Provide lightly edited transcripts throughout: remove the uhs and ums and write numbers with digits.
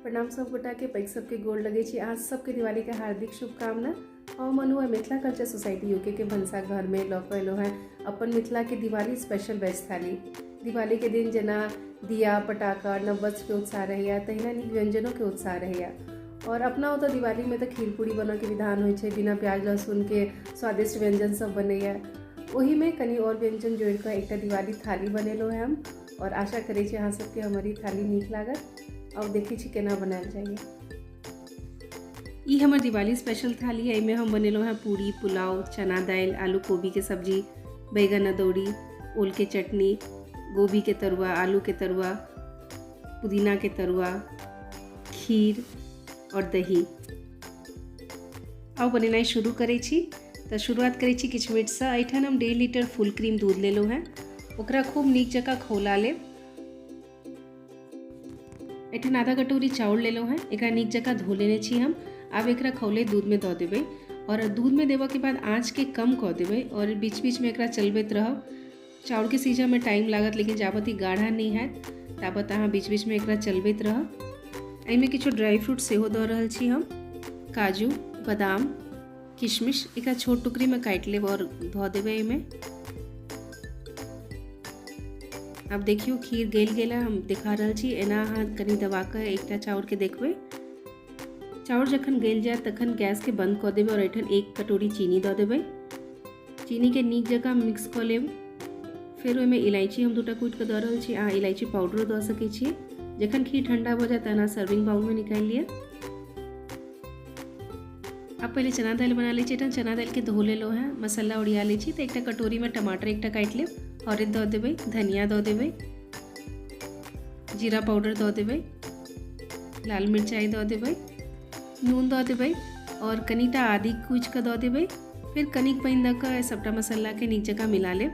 प्रणाम सब गोटा के, पैघ सबके गोर लगै छी। अहाँ सबके दिवाली के हार्दिक शुभकामना। हम Anu Mithila culture society UK के भनसा घर में लऽ कऽ एलहुँ हेँ अपन मिथिला के दिवाली स्पेशल वेज थाली। दिवाली के दिन जेना दिया पटाखा नव वस्त्र के उत्साह रहैया, तहिना नीक व्यंजनों के उत्साह रहैया। और अपना ओतऽ दिवाली में तऽ खीर पूरी बनऽ के विधान होइ छै, बिना प्याज लहसुन के स्वादिष्ट व्यंजन सब बनैया। ओहिमे कनि और व्यंजन जोड़ि कऽ एकटा दिवाली थाली बनेलहुँ हेँ हम, और आशा करै छी अहाँ सबके हमर ई थाली नीक लागत। आब देखै छी केना बनायल जाइए। ई हमर दिवाली स्पेशल थाली है। एहिमे हम बनेलहुँ हेँ पूरी, पुलाव, चना दालि, आलू कोबी के सब्जी, बैगन अदौड़ी, ओल के चटनी, गोभी के तरुआ, आलू के तरुआ, पुदीना के तरुआ, खीर और दही। आउ बनेनाइ शुरू करै छी। तऽ शुरुआत करै छी किछु मीठसँ। एहिठाम हम 1.5 लीटर फुल क्रीम दूध लेलहुँ हेँ, ओकरा खूब नीक जकाँ खौला लेब। एहिठाम आधा कटोरी चाउर लेलहुँ हेँ, एकरा नीक जकाँ धो लेने छी हम। आब एकरा खौले दूधमे दऽ देबै और दूधमे देबऽके बाद आँचके कम कऽ देबै और बीच बीचमे एकरा चलबैत रहब। चाउरके सीझऽमे टाइम लागत, लेकिन जाबत ई गाढ़ा नहि हैत ताबत अहाँ बीच बीचमे एकरा चलबैत रहब। एहिमे किछु ड्राई फ्रूट सेहो दऽ रहल छी हम, काजू, बादाम, किशमिश। एकरा छोट टुकड़ीमे काटि लेब और धऽ देबै एहिमे। आब देखियौ खीर गलि गेल है, हम देखा रहल छी। एना अहाँ कनि दबा कऽ एकटा चाउरके देखबै। चाउर जखन गलि जायत तखन गैसके बंद कऽ देबै और एहिठाम 1 कटोरी चीनी दऽ देबै। चीनीके नीक जकाँ मिक्स कऽ लेब। फेर ओहिमे इलायची हम 2टा कुटि कऽ दऽ रहल छी, अहाँ इलायची पाउडरो दऽ सकै छी। जखन खीर ठंडा भऽ जायत तहन अहाँ सर्विंग बाउलमे निकालि लिअ। आब पहिले चना दालि बना लै छी। एहिठाम चना दालिके धो लेलहुँ हेँ, मसाला ओरिया लै छी। तऽ एकटा कटोरीमे टमाटर एकटा काटि लेब, हरदि दऽ देबै, धनिया दऽ देबै, जीरा पाउडर दऽ देबै, लाल मिरचाइ दऽ देबै, नून दऽ देबै और कनिटा आदि कुचि कऽ दऽ देबै। फेर कनिक पानि दऽ कऽ सबटा मसालाके नीक जकाँ मिला लेब।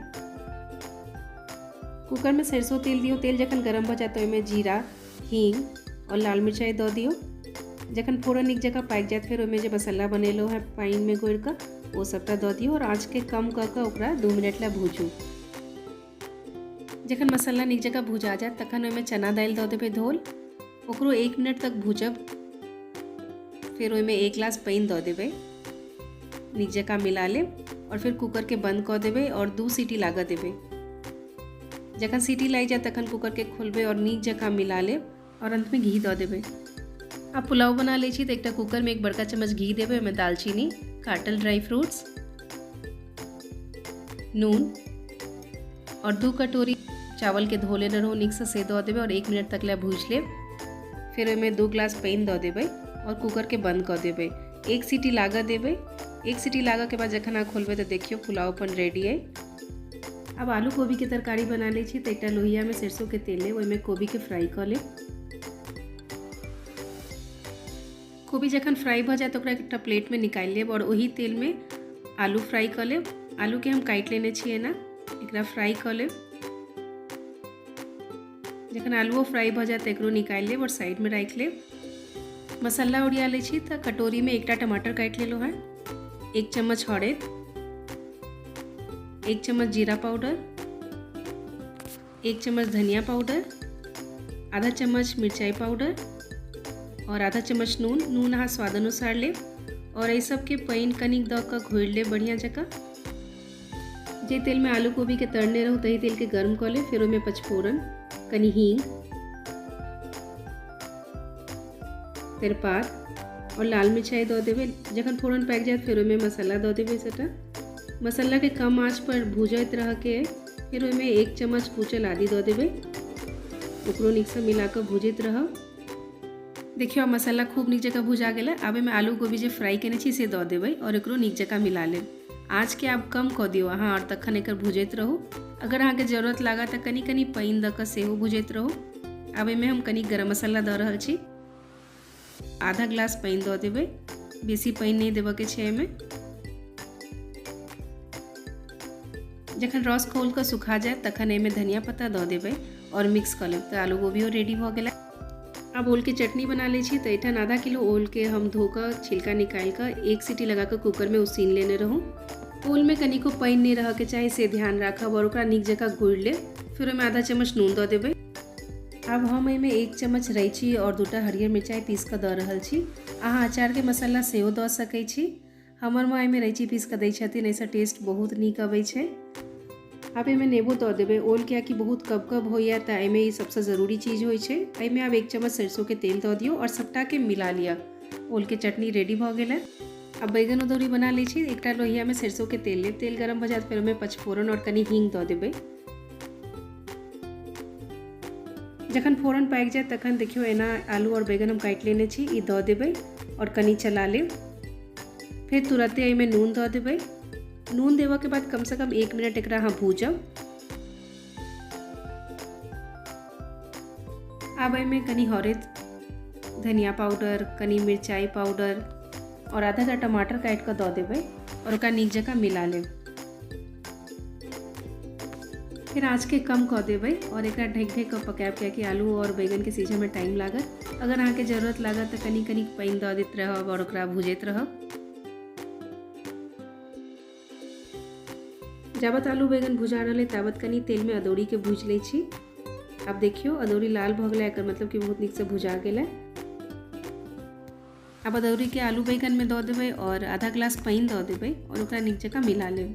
कुकरमे सरिसो तेल दियौ। तेल जखन गरम भऽ जायत ओहिमे जीरा, हींग और लाल मिरचाइ दऽ दियौ। जखन फोरन नीक जकाँ पाकि जायत फेर ओहिमे जे मसाला बनेलहुँ हेँ पानिमे घोरि कऽ ओ सबटा दऽ दियौ और आँचके कम कऽ कऽ ओकरा 2 मिनट लए भूजू। जखन मसाला नीक जकाँ भुजा जायत तखन ओहिमे चना दालि दऽ देबै धोल, ओकरो 1 मिनट तक भूजब। फेर ओहिमे 1 गिलास पानि दऽ देबै, नीक जकाँ मिला लेब और फेर कुकरके बंद कऽ देबै और 2 सीटी लागऽ देबै। जखन सीटी लागि जायत तखन कुकरके खोलबै और नीक जकाँ मिला लेब और अंतमे घी दऽ देबै। आब पुलाव बना लै छी। तऽ एकटा कुकरमे 1 बड़का चम्मच घी देबै, ओहिमे दालचीनी, काटल ड्राई फ्रूट्स, नून और 2 कटोरी चावलके धो लेने रहूँ नीकसँ से दऽ देबै और 1 मिनट तक लए भूजि लेब। फेर ओहिमे 2 गिलास पानि दऽ देबै और कुकरके बंद कऽ देबै। 1 सीटी लागऽ देबै। 1 सीटी लागऽके बाद जखन अहाँ खोलबै तऽ देखियौ पुलाव अपन रेडी अइ। आब आलू कोबीके तरकारी बना लै छी। तऽ एकटा लोहियामे सरिसोके तेल लेब, ओहिमे कोबीके फ्राई कऽ लेब। कोबी जखन फ्राई भऽ जायत ओकरा एकटा प्लेटमे निकालि लेब और ओही तेलमे आलू फ्राई कऽ लेब। आलूके हम काटि लेने छी एना, एकरा फ्राई कऽ लेब। जखन आलूओ फ्राई भऽ जायत एकरो निकालि लेब और साइडमे राखि लेब। मसाला ओरिया लै छी। तऽ कटोरीमे एकटा टमाटर काटि लेलहुँ हेँ, 1 चम्मच हरदि, 1 चम्मच जीरा पाउडर, 1 चम्मच धनिया पाउडर, आधा चम्मच मिरचाइ पाउडर और आधा चम्मच नून। नून अहाँ स्वाद अनुसार लेब और एहि सबके पानि कनिक दऽ कऽ घोरि लेब बढ़िआँ जकाँ। जे तेलमे आलू कोबीके तरने रहू तही तेलके गर्म कऽ लेब। फेर ओहिमे पचफोरन, कनि हींग, तेजपात और लाल मिरचाइ दऽ देबै। जखन फोरन पाकि जायत फेर ओहिमे मसाला दऽ देबै। सबटा मसालाके कम आँच पर भूजैत रहऽके अइ। फेर ओहिमे 1 चम्मच कुचल आदि दऽ देबै, ओकरो नीकसँ मिला कऽ भूजैत रहब। देखियौ आब मसाला खूब नीक जकाँ भुजा गेलै। आब एहिमे आलू गोभी जे फ्राई केने छी से दऽ देबै और एकरो नीक जकाँ मिला लेब। आँचके आब कम कऽ दियौ अहाँ और तखन एकर भुजैत रहू। अगर अहाँके जरूरत लागत तऽ कनि कनि पानि दऽ कऽ सेहो भुजैत रहू। आब एहिमे हम कनि गरम मसाला दऽ रहल छी। आधा गिलास पानि दऽ देबै, बेसी पानि नहि देबऽके छै एहिमे। जखन रस खोल कऽ सुखा जायत तखन एहिमे धनिया पत्ता दऽ देबै और मिक्स कऽ लेब। तऽ आलू गोभियो रेडी भऽ गेलै। आब ओलके चटनी बना लै छी। तऽ एहिठाम आधा किलो ओलके हम धो कऽ छिलका निकालि कऽ 1 सीटी लगा कऽ कुकरमे उसीन लेने रहूँ। ओलमे कनिको पानि नहि रहऽके चाही से ध्यान राखब और ओकरा नीक जकाँ गुड़ि लेब। फेर ओहिमे आधा चम्मच नून दऽ देबै। आब हम एहिमे 1 चम्मच रैची आओर 2टा हरियर मिरचाइ पीस कऽ दऽ रहल छी। अहाँ अचारके मसाला सेहो दऽ सकै छी। हमर माँ एहिमे रैची पीस कऽ दै छथिन, एहिसँ टेस्ट बहुत नीक अबै छै। आब एहिमे नेबो दऽ देबै। ओल कियाकि बहुत कब कब होइए तऽ एहिमे ई सबसँ जरूरी चीज होइ छै। एहिमे आब 1 चम्मच सरसोंके तेल दऽ दियौ आओर सबटाके मिला लिअ। ओलके चटनी रेडी भऽ गेलै। आब बैगन अदौरी बना लै छी। एकटा लोहियामे सरसोंके तेल लेब, तेल गरम भऽ जायत, फेर ओहिमे पचफोरन आओर कनि हींग दऽ देबै। जखन फोरन पाकि जायत तखन देखियौ एना आलू आओर बैगन हम काटि लेने छी, ई दऽ देबै आओर कनि चला लेब। फेर तुरते एहिमे नून दऽ देबै। नून देबऽके बाद कमसँ कम 1 मिनट एकरा अहाँ भूजब। आब एहिमे कनि हरैद, धनिया पाउडर, कनि मिरचाइ पाउडर आओर आधा टमाटर काटि कऽ दऽ देबै आओर ओकरा नीक जकाँ मिला लेब। फिर आँचके कम कऽ देबै आओर एकरा ढकि ढकि कऽ पकायब, कियाकि आलू आओर बैगनके सीझऽमे टाइम लागत। अगर अहाँके जरूरत लागत तऽ कनि कनि पानि दऽ दैत रहब आओर ओकरा भुजैत रहब। जाबत आलू बैगन भुजा रहलै ताबत कनि तेलमे अदौरीके भूजि लै छी। आब देखियौ अदौरी लाल भऽ गेलै, एकर मतलब कि बहुत नीकसँ भुजा गेलै। आब अदौरीके आलू बैगनमे दऽ देबै आओर आधा ग्लास पानि दऽ देबै आओर ओकरा नीक जकाँ मिला लेब।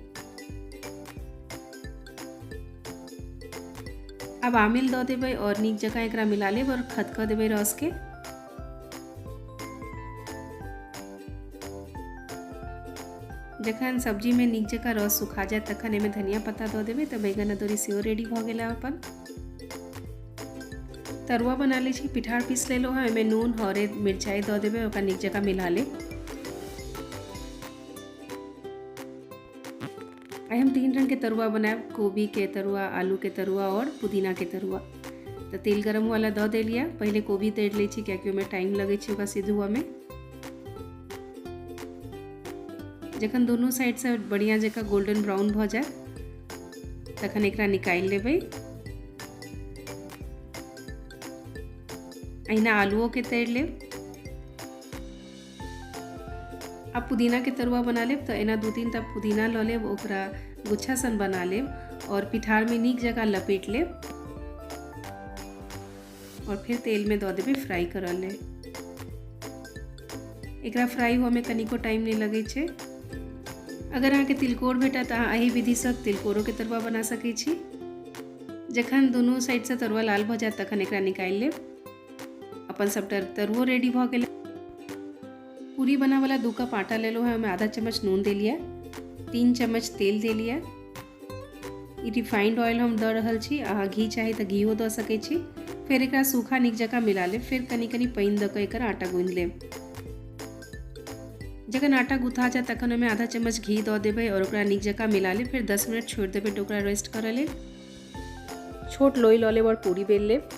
आब आमिल दऽ देबै आओर नीक जकाँ एकरा मिला लेब आओर खदकऽ देबै रसके। जखन सब्जीमे नीक जकाँ रस सुखा जायत तखन एहिमे धनिया पत्ता दऽ देबै। तऽ बैगन अदौरी सेहो रेडी भऽ गेलै। अपन तरुआ बना लै छी। पिठार पीस लेलहुँ हँ, ओहिमे नून, हरैद, मिरचाइ दऽ देबै, ओकरा नीक जकाँ मिला लेब। आइ हम 3 रंगके तरुआ बनायब, कोबीके तरुआ, आलूके तरुआ आओर पुदीनाके तरुआ। तऽ तेल गरम वाला दऽ देलियै। पहिले कोबी तरि लै छी कियाकि ओहिमे टाइम लगै छै ओकरा सिद्ध हुअमे। जखन दुनू साइडसँ बढ़िआँ जकाँ गोल्डन ब्राउन भऽ जायत तखन एकरा निकालि लेबै। अहिना आलुओके तरि लेब। आब पुदीनाके तरुआ बना लेब। तऽ एना 2-3 टा पुदीना लऽ लेब, ओकरा गुच्छा सन बना लेब आओर पिठारमे नीक जकाँ लपेट लेब और फिर तेलमे दऽ देबै फ्राई करऽ लेल। एकरा फ्राई होमे कनिको टाइम नहि लगै छै। अगर अहाँके तिलकोर भेटत तऽ अहाँ एहि विधिसँ तिलकोरोके तरुआ बना सकै छी। जखन दुनू साइडसँ तरुआ लाल भऽ जायत तखन एकरा निकालि लेब। अपन सबटा तरुओ रेडी भऽ गेलै। पूरी बनावला 2 कप आटा लेलहुँ हँ, ओहिमे आधा चम्मच नून देलियै, 3 चम्मच तेल देलियै। ई रिफाइंड ऑयल हम दऽ रहल छी, अहाँ घी चाही तऽ घीओ दऽ सकै छी। फेर एकरा सूखा नीक जकाँ मिला लेब। फेर कनि कनि पानि दऽ कऽ एकर आटा गूँथि लेब। जखन आटा गुथा जायत तखन ओहिमे आधा चम्मच घी दऽ देबै आओर ओकरा नीक जकाँ मिला लेब। फेर 10 मिनट छोड़ि देबै तऽ ओकरा रेस्ट करऽ लेल। छोट लोई लऽ लेब आओर पूरी बेल लेब।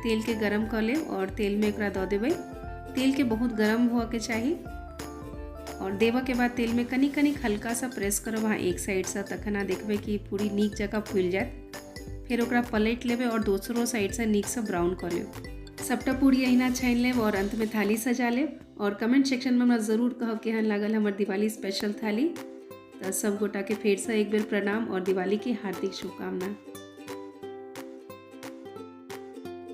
तेलके गरम कऽ लेब आओर तेलमे एकरा दऽ देबै। तेलके बहुत गरम हुअके चाही आओर देबऽके बाद तेलमे कनि कनि हल्का सा प्रेस करब अहाँ एक साइडसँ, तखन अहाँ देखबै कि पूरी नीक जकाँ फूलि जायत। फेर ओकरा पलटि लेबै आओर दोसरो साइडसँ नीकसँ ब्राउन कऽ लेब। सबटा पूरी अहिना छानि लेब आओर अन्तमे थाली सजा लेब। आओर कमेंट सेक्शनमे हमरा जरूर कहब केहन लागल हमर दिवाली स्पेशल थाली। तऽ सब गोटाके फेरसँ एक बेर प्रणाम आओर दिवालीके हार्दिक शुभकामना।